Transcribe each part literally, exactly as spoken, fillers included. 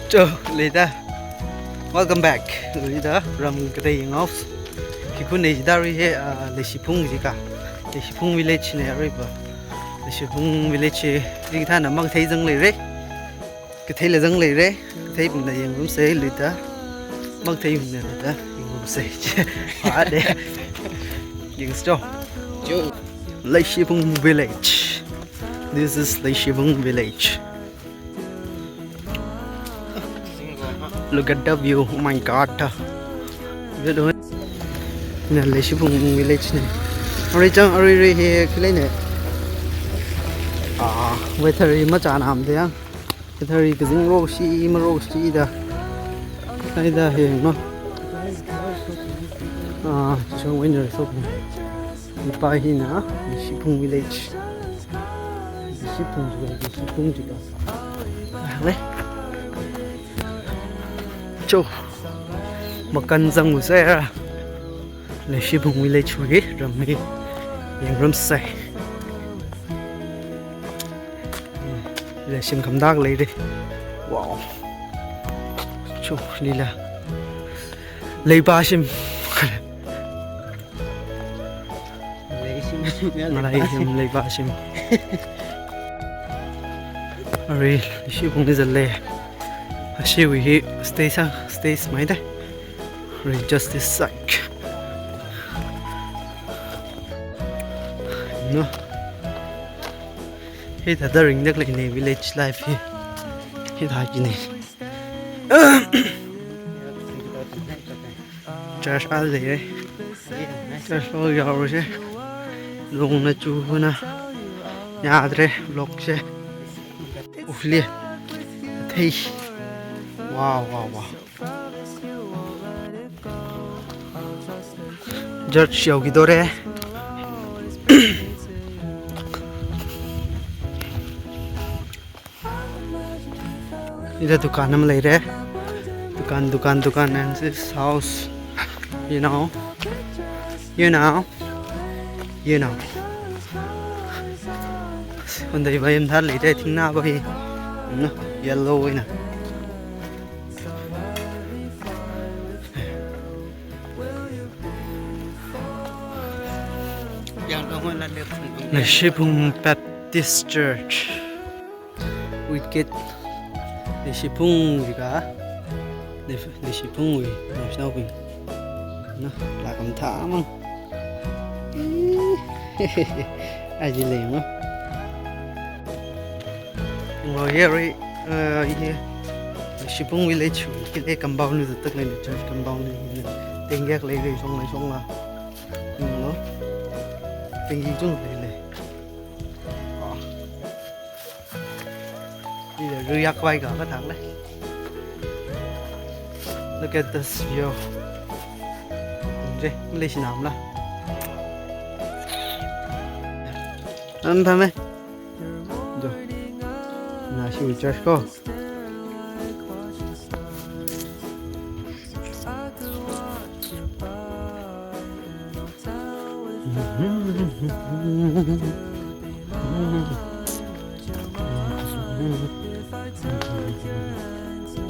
Cho, leida. Welcome back. Leida, ram katei yanghaosa. Khi khunei jida arui hi, ah, Leishiphung jika. Leishiphung village nei aruiva. Leishiphung village hi, hikathāna makathei zangleira. Katheila zangleira. Kathei bingna yangngarumsa leida. Makathei bingna leida yangngarumsa. Ade. Yangsa cho. Cho. Leishiphung village. This is Leishiphung village. Look at the view. Oh my God. View do. Hina Leishiphung village nei. Arui chang arui rui hi khi lei nei. Ah, weather hi machānam de yang. Weather hi kazing rokshi, marokshi da. Ai da hi no. Ah, chang winner so. Ipa hina Leishiphung village. Leishiphung jika, Leishiphung jika. Le. Cho. Makan zangusa. Leishiphung village wui ram hi. Yangngarumsa. Leishim khamdak leira. Wow. Cho lila. Leipa shim. Leishim, leishim, leipa shim. Arui, Leishiphung ni zale. Ashiwui hi stage sa, stage mai da. Arui just this side. No. Hithāda ringda khalei nei village life hi. Hithā ki nei. Church a leira. Church lo yaoruse. Lungna chukuna. Yadre vlog se. Ufli. Thei. Wow, wow, wow. Church yaokidore. Hithā dukan ama leira. Dukan, dukan, dukan, and this house. You know. You know. You know. Khandai bai mathālei de thingna bai. No, yellow eina. Leishiphung Baptist Church. Wicket. Leishiphung jika. Leish-, Leishiphungwui. Naoshinaobing. Na, lākam thamang. Aji lei mo. Ngo ye rui, eh, ye. Leishiphung village, kile compound ni tak lei, church compound ni. Tengyak lei lei, shong lei, shong la. Ngo. Tengyi chung lei lei. Ah. Ni le ruiyak vai ka ka thang le. Look at this view. Je, Malaysia nam la. An thang le. Jo. Na shi church ko.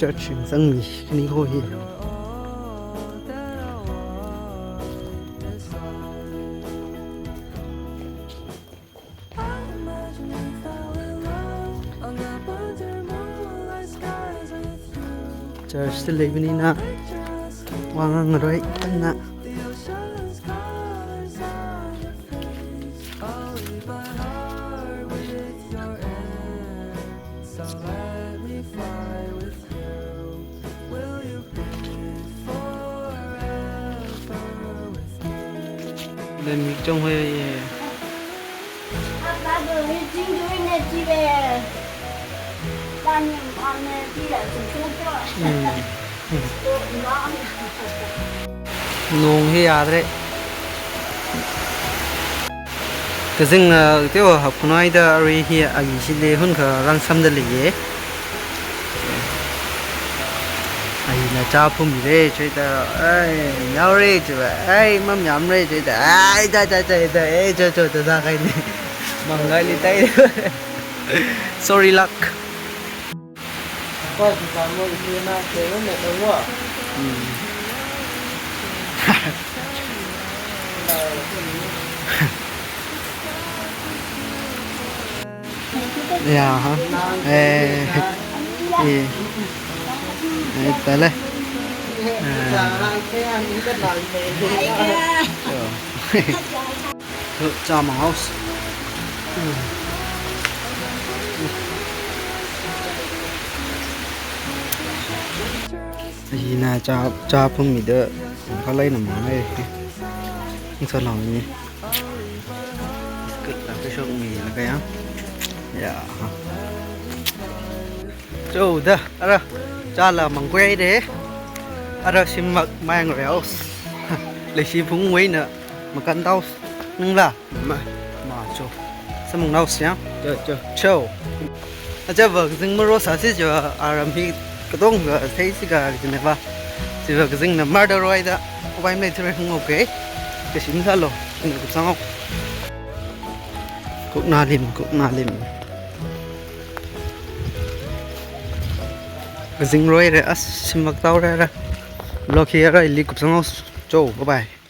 Church in sang mi kani ko hi. Church ta leibingna wang ngaroi na. Then we don't wear, yeah. Mm. Nong hi yadre. Kazing, uh, teo hap khunai da arui hi ayi shi le hun kha rang sam da le ye. Ayi na cha phum re choi da, ai, nao re choi, ai, mam yam re choi da, ai, da, da, da, da, ai, cho, cho, da, da, kai ni. Mang kai li tai. Sorry, luck. Ya, ha. Eh. Eh. Eh, tale. Eh. Yo. Chāmang haosa. Hina chā, chā phungmida khalei na mang lei. Nsa lang ni. Biscuit la kashok milaga ya. Ya. Cho da, ara, chāla mangkhui de. Ara shim mak mayang reos. Leishi phungwui eina makan daos. Ningla. Ma. Ma cho. Samung naos ya. Cho, cho. Cho. Aja va kazing maro sāsi jo aram hi katonga theisi ka kajina va. Siva kazingna murder roi da. Upai malei thirai hung okay. Kashim sālo. Ina kupsang ok. Kukna lim, kukna lim. Kazing roi re, as shim mak tao re re. Vlog hi ara ili kupsang ok. Cho, bye bye.